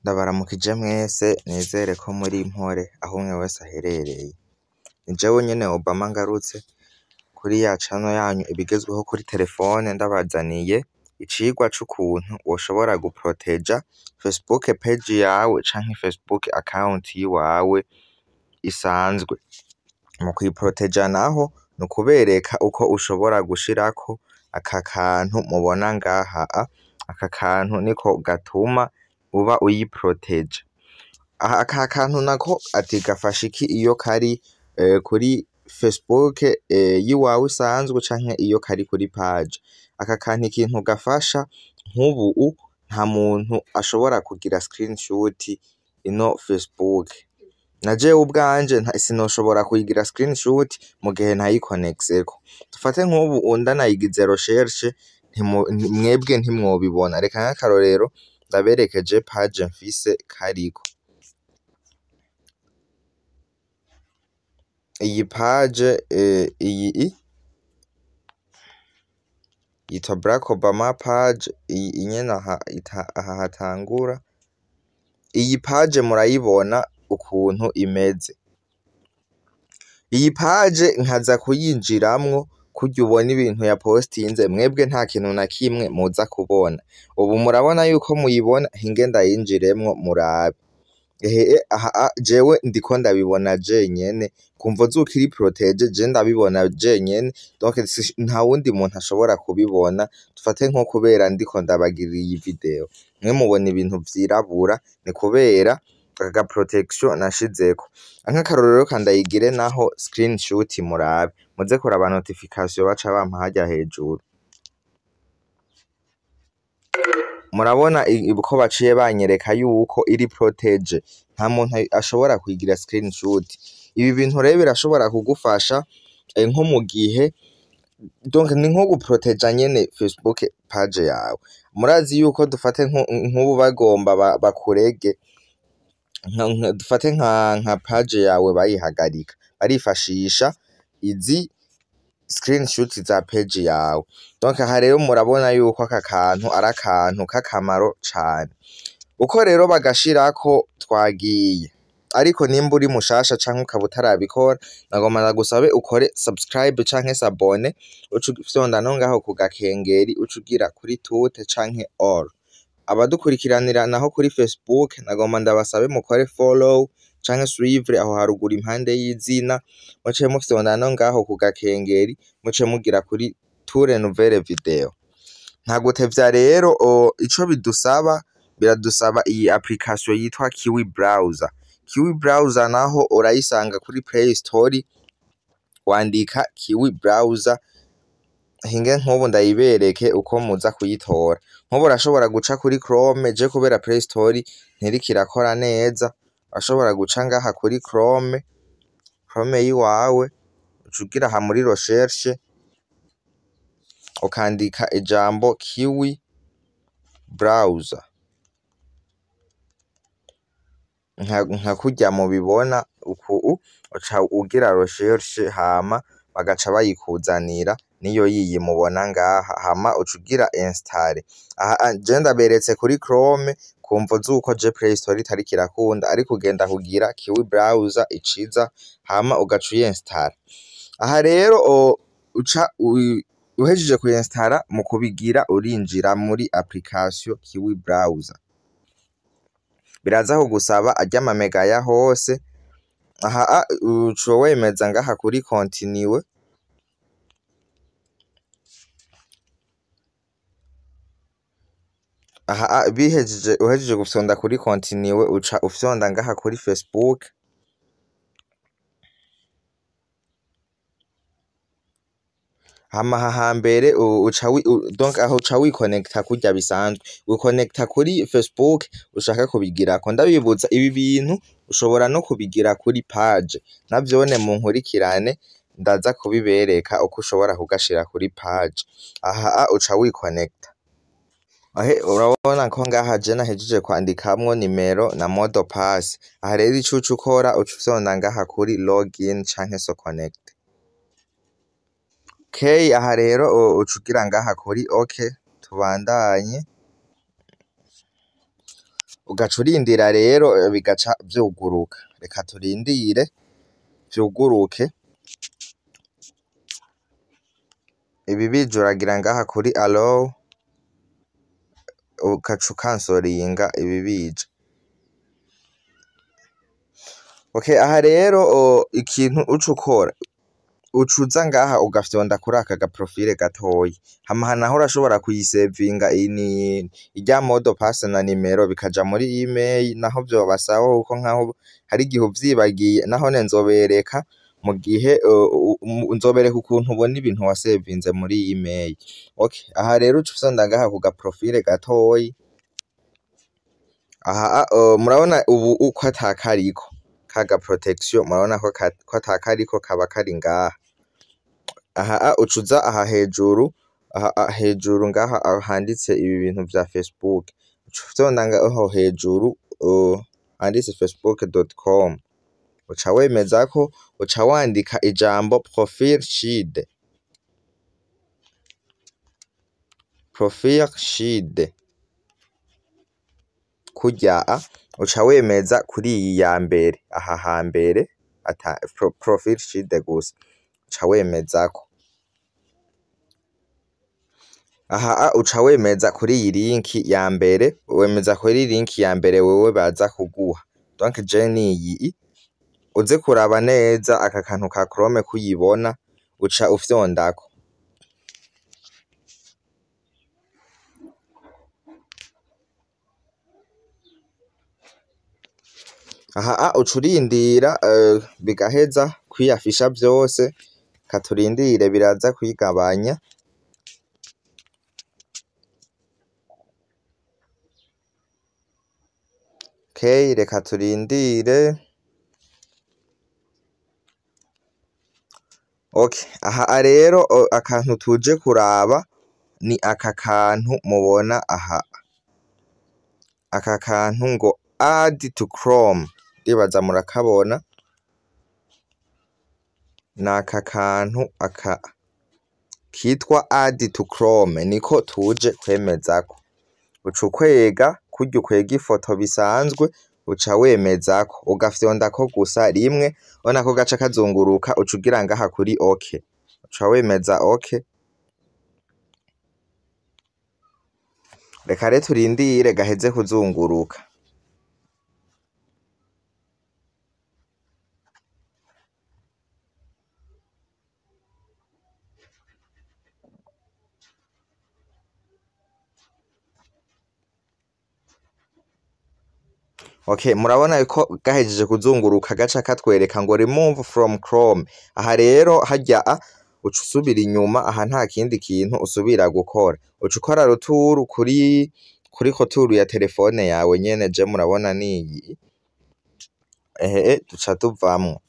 Ndabaramukije mwese nizere ko muri impore aho umwe wese aherereye. Ni jewe nyene Obama ngarutse kuri ya channel yanyu ibigezweho kuri terefone ndabazaniye icigwa c'ukuntu woshobora guproteja Facebook page yawe canke Facebook account yiwawe isanzwe. Mu kuyiproteja naho ni ukubereka uko ushobora gushirako aka kantu mubona ngaha, aka kantu niko gatuma uba uyiproteja. Aka kantu nako ati gafasha iki iyo kari kuri Facebook yiwawe isanzwe canke iyo kari kuri page. Aka kantu ikintu gafasha nk'ubu nta muntu ashobora kugira screenshot ino Facebook. Na jewe ubwanje sinoshobora kuyigira screenshot mu gihe ntayikonexeko. Dufate nk'ubu ndanayigize recherche mwebwe ntimwobibona. Reka nk'akarorero ndabereke je page mfise kariko. Iyi page iyi yitwa Barack Obama page, iyi nyene aha hatangura. Iyi page murayibona ukuntu imeze. Iyi page nkaza kuyinjiramwo kurya ubona ibintu yapostinze mwebwe nta kintu na kimwe muza kubona. Ubu murabona yuko muyibona, hinge ndayinjiremwo murabe. Ehe aha jewe ndiko ndabibona jenyene, kumvo zuko iri protege je ndabibona jenyene, donc nta wundi muntu ashobora kubibona, dufate nko kubera ndiko ndabagirira iyi video. Mwe mubona ibintu vyirabura ni kubera aka ga protection nashizeko. Nk'akarorero reka ndayigire naho screenshot murabe, muze kuraba notification baca bampa harya hejuru. Murabona ko baciye banyereka yuko iri protege, nta muntu ashobora kuyigira screenshot. Ibi bintu rero birashobora kugufasha nko mu gihe, donc ni nko guproteja nyene Facebook page yawe. Murazi yuko dufate nk'ubu bagomba bakurege, dufate nka page yawe bayihagarika, barifashisha izi screenshot za page yawe. Donc aha rero murabona yuko aka kantu ari akantu k'akamaro cane. Uko rero bagashirako twagiye. Ariko nimba uri mushasha canke ukaba utarabikora, nagomba ndagusabe ukore subscribe canke s'abonner, uce ufyonda no ngaho ku gakengeri uce ugira kuri toute canke all. Abadukurikiranira naho kuri Facebook, nagomba ndabasabe mukore follow canke suivre aho haruguru impande y'izina, muce mufyonda no ngaho ku gakengeri, muce mugira kuri toutes nouvelles vidéos. Nta gutevya rero, ico bidusaba, biradusaba iyi application yitwa Kiwi Browser. Kiwi Browser naho urayisanga kuri Play Store, wandika Kiwi Browser, hinge nk'ubu ndayibereke uko muza kuyitora. Nk'ubu urashobora guca kuri Chrome, je kubera Play Store ntiriko irakora neza, urashobora guca ngaha kuri Chrome, Chrome yiwawe, uca ugira aha muri recherche, ukandika ijambo Kiwi Browser. Nka kurya mubibona uku, uca ugira recherche hama bagaca bayikuzanira, niyo yiyi mubona ngaha, hama uca ugira install. Aha je ndaberetse kuri Chrome kumvo zuko je Play Store itariko irakunda, ariko ugenda kugira Kiwi Browser iciza hama ugaca uyinsitara. Aha rero uca uhejeje kuyinsitara, mu kubigira urinjira muri application Kiwi Browser. Biraza kugusaba arya ama mega ya hose, aha uca wemeza ngaha kuri continue. Aha bihejeje, uhejeje gufyonda kuri continue, uca ufyonda ngaha kuri Facebook. Hama aha hambere uca donc aho uca wikonekta kurya bisanzwe, wikonekta kuri Facebook ushaka kubigirako. Ndabibutsa ibi bintu ushobora no kubigira kuri page, navyone munkurikirane ndaza kubibereka uko ushobora kugashira kuri page. Aha uca wikonekta. Ahe urabona ko ngaha je nahejeje kwandikamwo nimero na mot de passe. Aha rero ico uca ukora, uca ufyonda ngaha kuri login canke se connect. Okay, aha rero uca ugira ngaha kuri ok, tubandanye. Ugaca urindira rero bigaca vyuguruka. Reka turindire vyuguruke. Ibi bije uragira ngaha kuri allow, ugaca ukansoringa ibi bije. Okay, aha rero ikintu uca ukora, uca uza ngaha ugafyonda kuri aka ga profile gatoyi. Hama aha naho urashobora kuyisevinga, ni irya mot de passe na nimero bikaja muri email, naho vyobasaba kuko nkaho hari igihe uvyibagiye, nahone nzobereka mu gihe nzobereka ukuntu ubona ibintu wasevinze muri email. Okay, aha rero uca ufyonda ngaha ku ga profile gatoyi. Aha murabona ubu uko atakariko kaga protection, murabona ko atakariko, kaba kari ngaha. Aha uca uza aha hejuru, aha hejuru ngaha handitse ibi bintu vya Facebook, uca ufyonda ngaho hejuru handitse facebook.com, uca wemezako, uca wandika ijambo profile shield, profile shield kurya, uca wemeza kuri iyi ya mbere, aha hambere ata profile shield gusa, uca wemezako. Aha uca wemeza kuri iyi link ya mbere, wemeza kuri link ya mbere wewe baza kuguha. Donc je niyi, uze kuraba neza aka kantu ka Chrome kuyibona, uca ufyondako. Aha uca urindira bigaheza kwiyafisha vyose, katurindire biraza kwigabanya. Okay, reka turindire. Okay, aha rero akantu tuje kuraba ni aka kantu mubona aha. Aka kantu ngo add to Chrome, ndibaza murakabona. Naka kantu aka kitwa add to Chrome niko tuje kwemezako. Uca ukwega kurya ukwega ifoto bisanzwe, uca wemezako, ugafyondako gusa rimwe, urabona ko gaca kazunguruka, uca ugira ngaha kuri OK, uca wemeza OK. Reka rero turindire gaheze kuzunguruka. Okay, murabona ko gahejeje kuzunguruka gaca katwereka ngo remove from Chrome. Aha rero harya uca usubira inyuma, aha nta kindi kintu usubira gukora. Uca ukora retour kuri retour ya telefone yawe nyene, je murabona niyi. Ehe, duca tuvamwo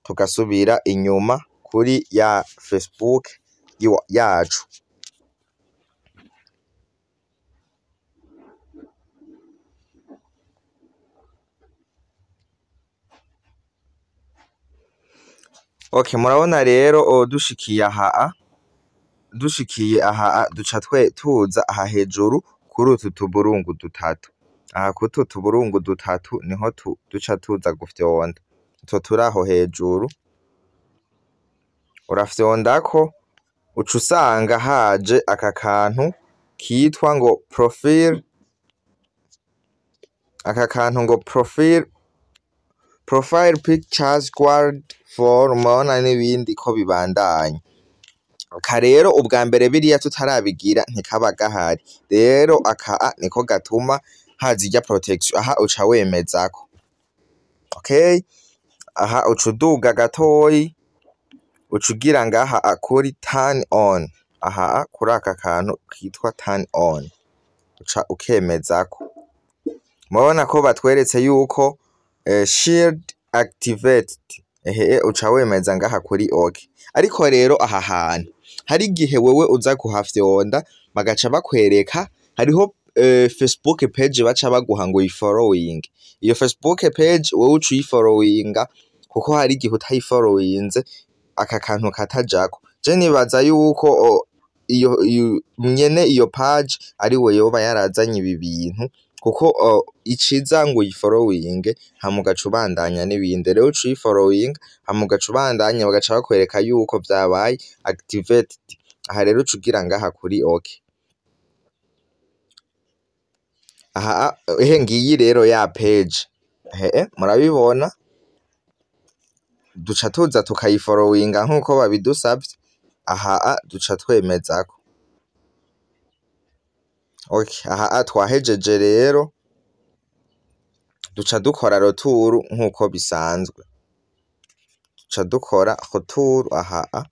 tugasubira inyuma kuri ya Facebook yacu. Okay, murabona rero dushikiye aha, duca tuza aha hejuru kuri utu tuburungu dutatu. Aha kuri utu tuburungu dutatu niho duca tuza gufyonda. Utwo turi aho hejuru urafyondako, uca usanga haje aka kantu kitwa ngo profile, aka kantu ngo profile pictures guard for, murabona n'ibindi ko bibandanya. Aka rero ubwa mbere biriya tutarabigira ntikaba gahari, rero aka niko gatuma haza irya protection. Aha uca wemezako. Okay, aha uca uduga gatoyi, uca ugira ngaha kuri turn on. Aha kuri aka kantu kitwa turn on uca ukemezako. Murabona ko batweretse yuko shield activated. Ehe, uca wemeza ngaha kuri OK. Ariko rero aha hantu hari igihe wewe uza kuhafyonda bagaca bakwereka hariho Facebook page baca baguha ngo uyifollowing. Iyo Facebook page wewe uca uyifollowinga, kuko hari igihe utayifollowinze aka kantu katajako. Je nibaza yuko iyo nyene iyo page ari we yoba yarazanye ibi bintu, Kuko iciza ngo uyiforowinge, hama ugaca ubandanya n'ibindi. Rero uca uyiforowinga, hama ugaca ubandanya, bagaca bakwereka yuko vyabaye activated. Aha rero uca ugira ngaha kuri OK. Aha ehe, ngiyi rero ya page, ehe, murabibona. Duca tuza tukayiforowinga nkuko babidusavye. Aha duca twemezako. Okay, aha twahejeje rero, duca dukora retour nkuko bisanzwe. Duca dukora retour aha.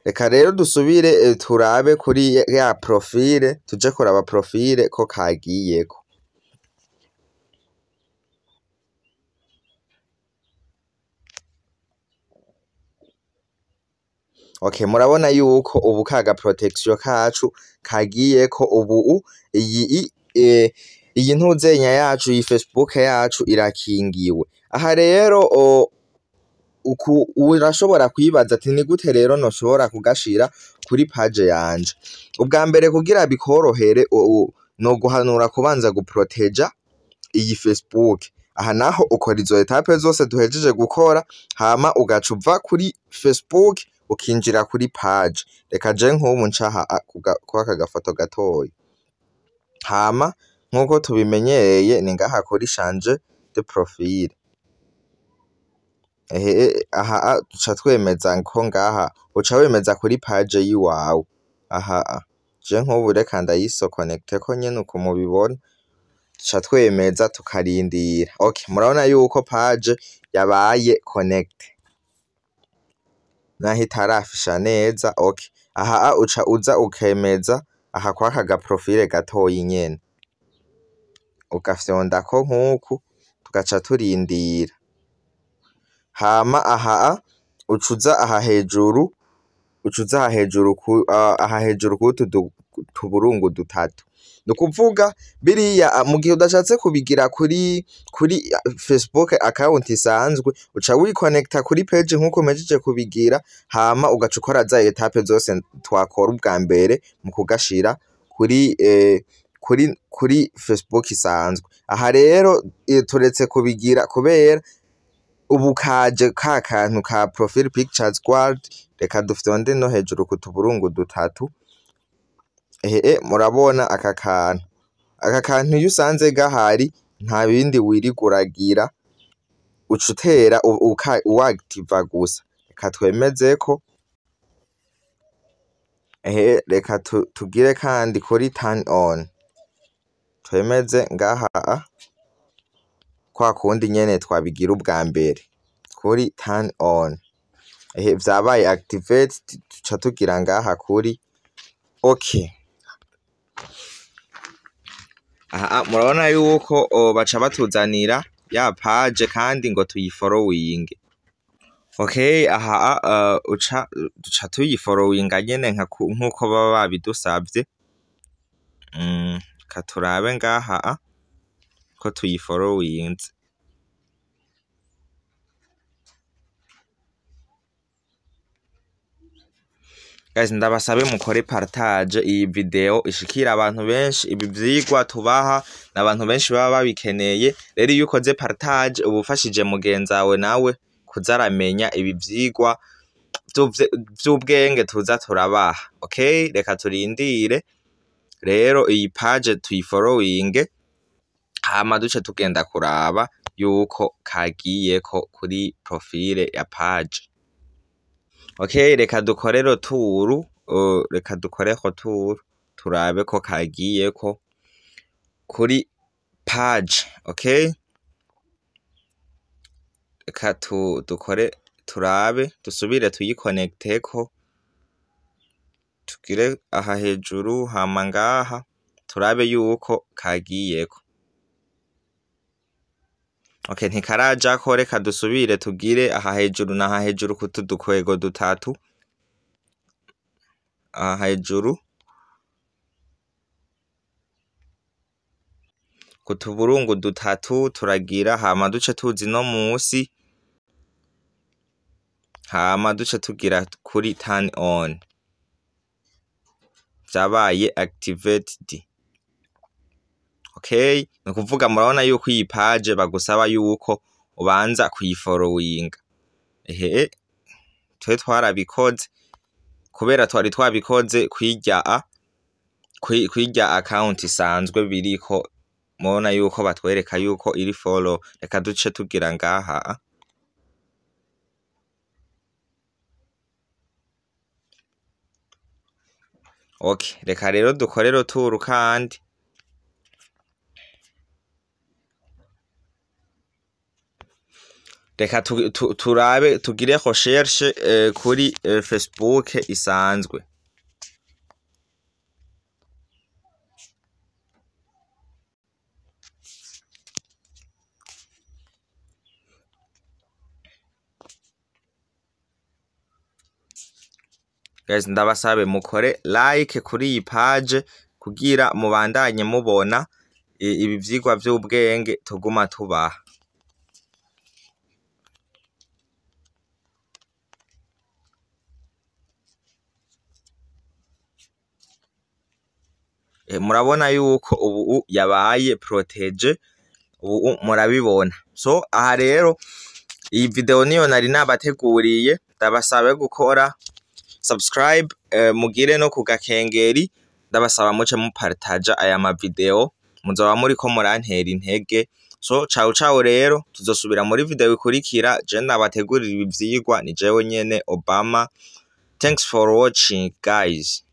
Reka rero dusubire turabe kuri ya profile, tuje kuraba profile ko kagiyeko. Okay, murabona yuko ubu kaga protection kacu kagiyeko. Ubu iyi ntuzenya yacu, iyi Facebook yacu irakingiwe. Aha rero urashobora kwibaza ati: "Ni gute rero noshobora kugashira kuri page yanje?" Ubwa mbere, kugira bikorohere, no guhanura kubanza guproteja iyi Facebook. Aha naho ukora izo étapes zose duhejeje gukora, hama ugaca uva kuri Facebook ukinjira kuri page. Reka je nk'ubu nca kwaka gafoto gatoyi, hama nkuko tubimenyereye ni ngaha kuri changer de profil. Ehe, aha duca twemeza ko ngaha uca wemeza kuri page yiwawe. Aha je nk'ubu reka ndayisokonekiteko nyene uko mubibona, duca twemeza, tukarindira. Okay, murabona yuko page yabaye connecté naho itarafisha neza. Okay, aha uca uza ukemeza aha kwaka ga profile gatoyi nyene, ugafyondako nkuku, tugaca turindira. Hama aha uca uza aha hejuru, uca uza aha hejuru, aha hejuru kutu tuburungu dutatu. Ni ukuvuga biriya, mu gihe udashatse kubigira kuri Facebook account isanzwe, uca wikonekta kuri page nkuko mpejeje kubigira, hama ugaca ukora za étapes zose twakora ubwa mbere mu kugashira kuri Facebook isanzwe. Aha rero turetse kubigira kubera ubu kaje ka kantu ka profile pictures guard. Reka dufyonde no hejuru ku tuburungu dutatu. Ehe, murabona aka kantu. Aka kantu iyo usanze gahari, nta bindi wirirwa uragira, uca utera uwagitiva gusa. Reka twemezeko. Ehe, reka tugire kandi kuri turn on, twemeze ngaha kwa kundi nyene twabigira ubwa mbere kuri turn on. Ehe, vyabaye activate, tuca tugira ngaha kuri OK. Aha murabona yuko baca batuzanira ya page kandi ngo tuyiforowinge. Okay, aha uca duca tuyiforowinga nyene nkuko baba babidusavye. Reka turabe ngaha ko tuyiforowinze. Guys, ndabasabe mukore partage iyi video ishikira abantu benshi. Ibi vyigwa tubaha n'abantu benshi baba babikeneye. Rero iyo ukoze partage, uba ufashije mugenzawe nawe kuza aramenya ibi vyigwa vy'ubwenge tuza turabaha. Okay, reka turindire rero iyi page tuyiforowinge, hama duce tugenda kuraba yuko kagiyeko kuri profile ya page. Okay, reka dukore retour, reka dukore retour turabe ko kagiyeko kuri page. Okay, reka dukore turabe, dusubire tuyikonekiteko, tugire aha hejuru, hama ngaha turabe yuko kagiyeko. Okay, ntikarajako. Reka dusubire tugire aha hejuru n'aha hejuru kutu dukwego dutatu aha hejuru ku tuburungu dutatu turagira, hama duce tuzi no musi, hama duce tugira kuri turn on. Vyabaye activated. Okay, ni ukuvuga murabona yuko iyi page bagusaba yuko ubanza kuyifollowinga. Ehe, twe twarabikoze kubera twari twabikoze kwirya a kwirya account isanzwe biriko, murabona yuko batwereka yuko iri follow. Reka duce tugira ngaha. Okay, reka rero dukore retour kandi. Reka turabe tugire recherche kuri Facebook isanzwe. Guys, ndabasabe mukore like kuri iyi page kugira mubandanye mubona ibi vyigwa vy'ubwenge tuguma tubaha. Murabona yuko ubu yabaye protege, ubu murabibona. So aha rero iyi video niyo nari nabateguriye, ndabasabe gukora subscribe, mugire no kugakengeri, ndabasaba muce mupartaja aya ma video, muzoba muriko murantera intege. So ciao ciao rero, tuzosubira muri video ikurikira. Je nabategurira ibi vyigwa ni jewe nyene Obama. Thanks for watching guys.